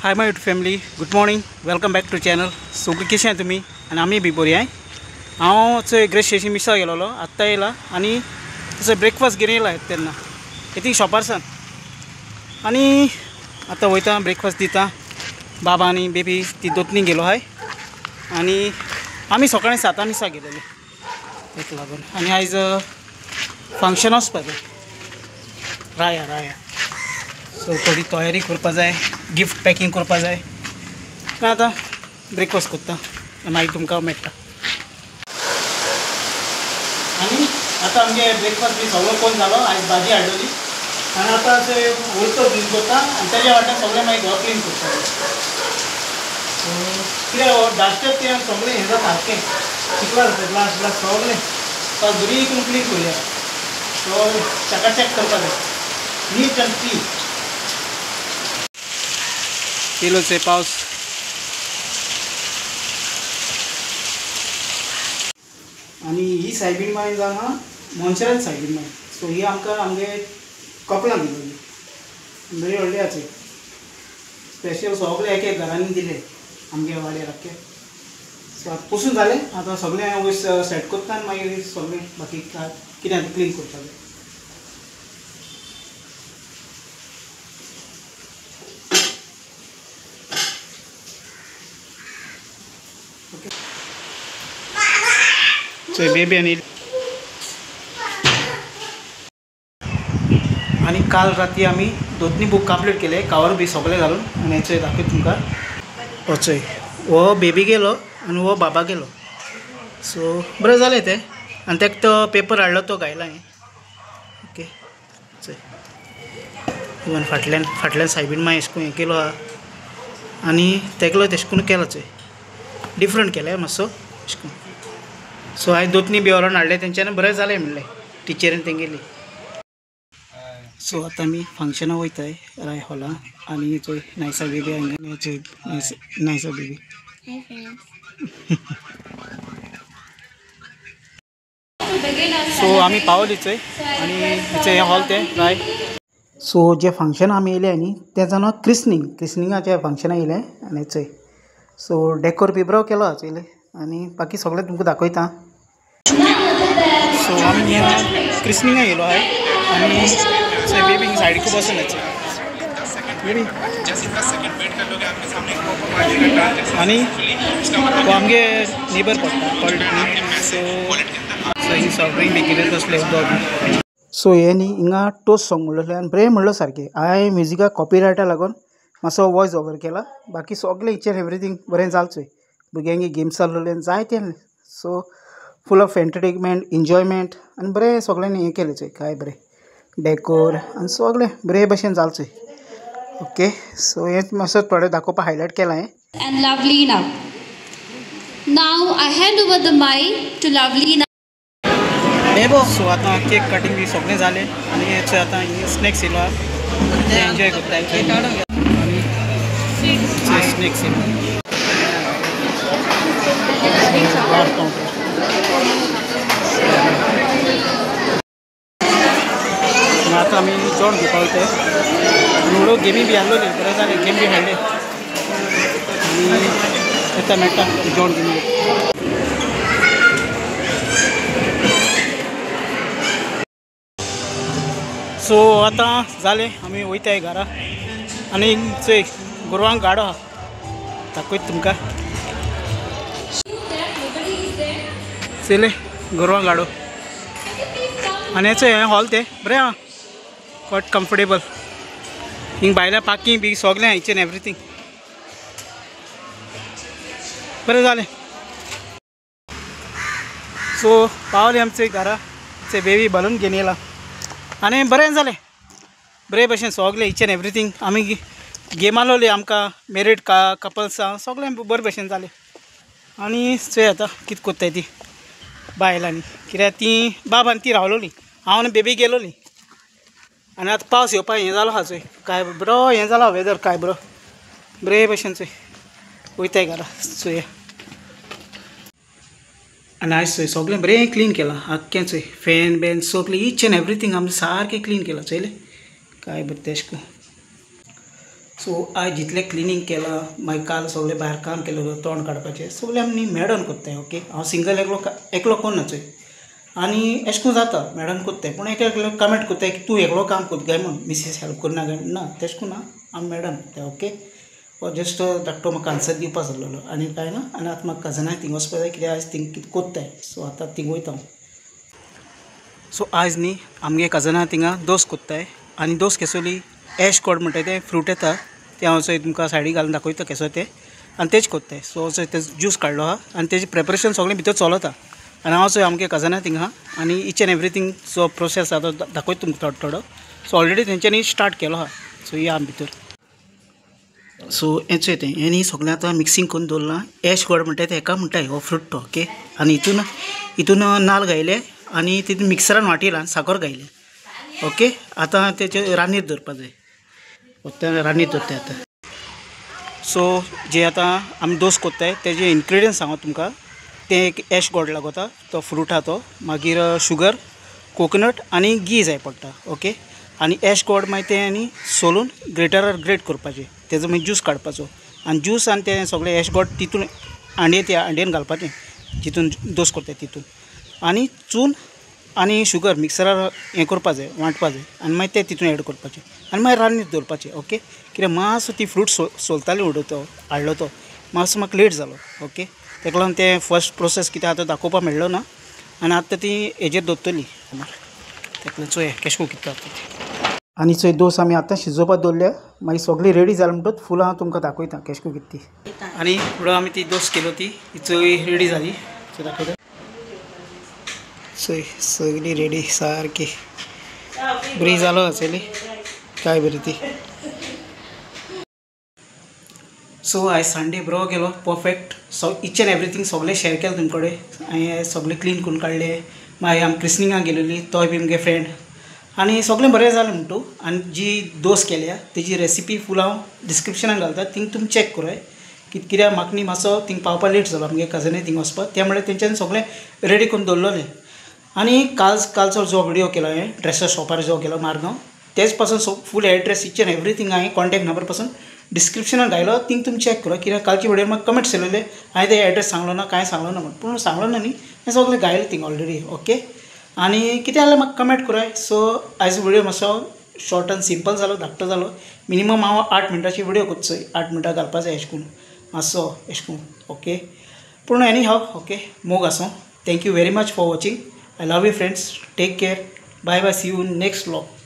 Hi my YouTube family, good morning, welcome back to channel. सगळीं कशें आहाय तुमी आनी आमी बी बरी आहाय. हांव चोय ग्रेस स्टेशन मिसा गेलोलो, आत्तां येयला आनी तसो ब्रेकफास्ट घेवन येयला तेन्ना इतली शॉपार सान आनी आतां वयता ब्रेकफास्ट दिता. बाबा आनी बेबी ती दोतनी गेलो आहाय आनी आमी सकाळीं 7 मिसा गेलेले तेका लागून. आनी आयज फंक्शन वचपा जाय राया राया, सो थोडी तयारी करपा जाय, गिफ्ट पॅकिंग करपा जाय. आतां ब्रेकफास्ट करता आनी मागीर तुमकां मेळटा. आनी आतां आमगे ब्रेकफास्ट बी सगळो करून जालो. आयज भाजी हाडलेली आनी आतां वयतो क्लीन करता आनी तेज्या वाट्यान सगळें मागीर घर क्लीन करता. सो कित्याक डास्टर तें सगळें हें जाता सारकें चिकला जाता, ग्लास ग्लास सगळें. सो बरी करून क्लीन करुया. सो चकाचक करपा जाय, नीट आनी क्लीन. येयलो पावस. आनी ही सायबीण माय जावन आहा मोन्सेरात सायबीण माय. सो ही आमकां आमगे कपलां दिली, बरी व्हडली आसा. स्पेशल सगळे एक एक घरांनी दिले आमगे वाड्यार आख्खे. सो आतां पुसून जालें, आतां सगळें वयर सेट करता आनी मागीर सगळें बाकी कितें आतां क्लीन करता. चोय बेबी आनी आनी काल राती आमी दोतनी बूक कंप्लीट केले, कावर बी सगळे घालून. आनी हेचोय दाखयता तुमकां. हो चोय हो बेबी गेलो आनी हो बाबा गेलो. सो बरें जालें तें. आनी तेका तो पेपर हाडलो तो घायला हांवें. ओके चोय इवन फाटल्यान फाटल्यान सायबीण माय एशें करून हें केलो आहा आनी तेगलो तेशें करून केलो. चोय डिफरंट केलें मातसो एशें करून. सो हांवें दोतनी बी व्हरोन हाडलें तेंच्यांनी बरें जालें म्हणलें टिचरीन तेंगेली. सो आतां आमी फंक्शनाक वयताय राय हॉला. आनी चोय नायसा बेबी हांगा, चोय नायसा बेबी. सो आमी पावली चोय आनी हें हॉल तें राय. सो जें फंक्शन आमी येयलें न्ही तें जावन क्रिस्नींग, क्रिस्निंगाचें फंक्शनाक येयलें. आनी चोय सो डेकोर बी बरो केलो चोयलें आनी बाकी सगळें तुमकां दाखयता. सो आमी क्रिस्निंगा येयलो आहाय आनी चोय बेबी सायडीक बसून बेबी. आनी तो आमगे नेबर पडटा कॉल्ड न्ही. सो सो हिंग सॉफ्ट ड्रिंक बी कितें तसलें उदक. सो हें न्ही हिंगा टोस्ट सॉंग म्हणलें आनी बरें म्हणलो सारकें. हांवें म्युजिकाक कॉपिरायटा लागून मातसो वॉयस ओवर केला, बाकी सगळें इच एंड एवरीथींग बरें जालें. चोय भुरग्यांक गेम्स चालले जायते, so full of entertainment enjoyment आनी बरें सगळ्यांनी हें केलें. चोय काय बरें डेकोर आनी सगळें बरे भशेन जालें. चोय ओके. सो हें मातसो थोडें दाखोवपा हायलायट केलां हें. And Lovlina. Now I hand over the mic to Lovlina. So आतां केक कटिंग बी सगळें जालें आनी चोय आतां स्नॅक्स येयलो ते एन्जॉय करता. आनी स्नॅक्स येयलो. आतां आमी जेवण घेवपा वयता. व्हडलो गेमी बी आहलोली, बरें जालें गेम बी खेळ्ळे आनी येता मेळटा जेवण घेवन. सो आतां जालें आमी वयताय घरा. आनी चोय गोरवांक गाडो आहा दाखयता तुमकां. चोयलें गोरवांक गाडो. आनी चोय हें हॉल तें बरें आहा, क्वायट कम्फर्टेबल. हिंग भायल्या पार्किंग बी सगळें इच एंड एवरीथींग बरें जालें. सो पावले आमचे घरा. चोय बेबी बलून घेवन येयला आनी बरें जालें, बरे भशेन सगळें इच एंड एवरीथींग. आमी गेम आहलोली आमकां मेरीड कपल्स आहा सगळें बरे भशेन जालें. आनी चोय आतां कितें कोत्ताय ती बायलांनी, कित्याक ती बाब आनी ती रावलोली, हांव आनी बेबी गेलोली. आनी आतां पावस येवपाक हें जालो आहा. चोय काय बरो हें जाला वेदर, काय बरो बरे भशेन. चोय वयताय घरा चोया. आनी आयज चोय सगळें बरें क्लीन केलां आख्खें. चोय फॅन बॅन सगळें इच एंड एवरीथींग आमी सारकें क्लीन केलां. चोयलें काय बरें तेशें करून. सो आयज जितलें क्लिनींग केलां मागीर काल सगळें भायर काम केलें तोंड काडपाचें सगळें आमी मॅडम कोत्ताय ओके. हांव सिंगल एकलो एकलो कोन्ना चोय आनी एशें कोन्न जाता मॅडम कोत्ताय पूण एक एकलो कमेंट कोत्ताय की तूं एकलो काम कोत्ता काय म्हूण मिसीस हेल्प करना काय ना तेशें कोन्ना आमी मॅडम कोत्ताय ओके. हो जस्ट धाकटो म्हाका आन्सर दिवपा जाल्लो आनी कांय ना. आनी आतां म्हाका कजनाक थिंग वचपा जाय कित्याक आयज थिंग कितें कोत्ताय सो आतां थिंग वयता हांव. सो आयज न्ही आमगे कजना थिंगा दोस कोत्ताय आनी दोस केसोली एश कॉड म्हणटा तें फ्रूट येता तें हांव चोय तुमकां सायडीक घालून दाखयता केसो तें आनी तेच कोत्ताय. सो चोय तेजो ज्यूस काडलो आहा आनी तेजें प्रेपरेशन सगळें भितर चलता आनी हांव चोय आमगे कजना थिंगा आहा आनी इच एंड एवरीथींग जो प्रोसेस आहा तो दाखयता तुमकां थोडो थोडो. सो ऑलरेडी तेंच्यांनी स्टार्ट केलो आहा. सो या आमी भितर. सो हें चोय तें हें न्ही सगळें आतां मिक्सींग करून दवरलां. एश गोड म्हणटा तें हेका म्हणटाय हो फ्रूट तो ओके. आनी हितून हितून नाल्ल घायले आनी तितून मिक्सरान वांटिला आनी साकर घायले ओके. आतां तेचे रान्नीर दवरपा जाय तें रान्नीर दवरता आतां. सो जे आतां आमी दोस कोत्ताय तेजे इन्ग्रिडियंट्स सांगो तुमकां. तें एक एश गोड लागता तो फ्रूट आहा तो, मागीर शुगर, कोकोनट आनी घी जाय पडटा ओके. आनी एश गोड मागीर तें आनी सोलून ग्रेटरार ग्रेट करपाचें तेजो मागीर ज्यूस काडपाचो आनी ज्यूस आनी तें सगळें एश गोड तितून हांडये त्या हांडयेन घालपाचें जितून दोस करता तितून आनी चून आनी शुगर मिक्सरार हें करपा जाय वांटपा जाय आनी मागीर तें तितून एड करपाचें आनी मागीर रान्नीर दवरपाचें ओके. कित्याक मातसो ती फ्रूट सोलताली उडयतो हाडलो तो मातसो म्हाका लेट जालो ओके. तेका लागून तें फर्स्ट प्रोसेस कितें आतां दाखोवपाक मेळ्ळो ना आनी आतां ती हेजेर दवरतली तेका लागून चोया केशें कोन्न कितें जाता तें. आनी चोय दोस आमी आतां शिजोवपाक दवरल्या मागीर सगळी रेडी जाली म्हणटकच फूल हांव तुमकां दाखयता केशें कोन्न कितें ती. आनी फुडें आमी ती दोस केलो ती चोय रेडी जाली चोय दाखयता चोय सगळी रेडी सारकी बरी जालो आसली काय बरी ती. सो आयज संडे बरो गेलो perfect. So each and everything सगळें शेअर केलें तुमचे कडेन. हांवें सगळें क्लीन करून काडलें. मागीर आमी क्रिस्निंगाक गेलेली तोय बी म्हगे फ्रेंड आनी सगळें बरें जालें म्हणटू. आनी जी दोस केल्या तेजी रेसिपी फूल हांव डिस्क्रिप्शनाक घालता थिंग तुमी चॅक कराय कित्याक म्हाका न्ही मातसो थिंग पावपा लेट जालो आमगे कजनय थिंग वचपाक त्या म्हळ्यार तेंच्यांनी सगळें रेडी करून दवरलेलें. आनी कालचो जो व्हिडियो केलो हांवें ड्रेसा शॉपार जो केलो मारगांव तेच पासून full address each and everything हांवें कॉन्टेक्ट नंबर पासून डिस्क्रिप्शनाक घायलो थिंग तुमी चॅक करा कित्याक कालचे व्हिडियो म्हाका कमेंट्स येयलेले हांवें ते एड्रेस सांगलो ना कांय सांगलो ना म्हण पूण सांगलो ना न्ही हें सगळें घायलें थिंग ऑलरेडी ओके. आनी कितें जाल्यार म्हाका कमेंट कराय. सो आयज व्हिडियो मातसो शॉर्ट आनी सिंपल जालो धाकटो जालो. मिनिमम हांव 8 मिनटाची व्हिडियो करचो 8 मिनटां घालपा जाय एशें करून मातसो एशें करून ओके. पूण एनी हाव ओके मोग आसूं. Thank you very much for watching. I love you friends. Take care. Bye bye. See you in next vlog.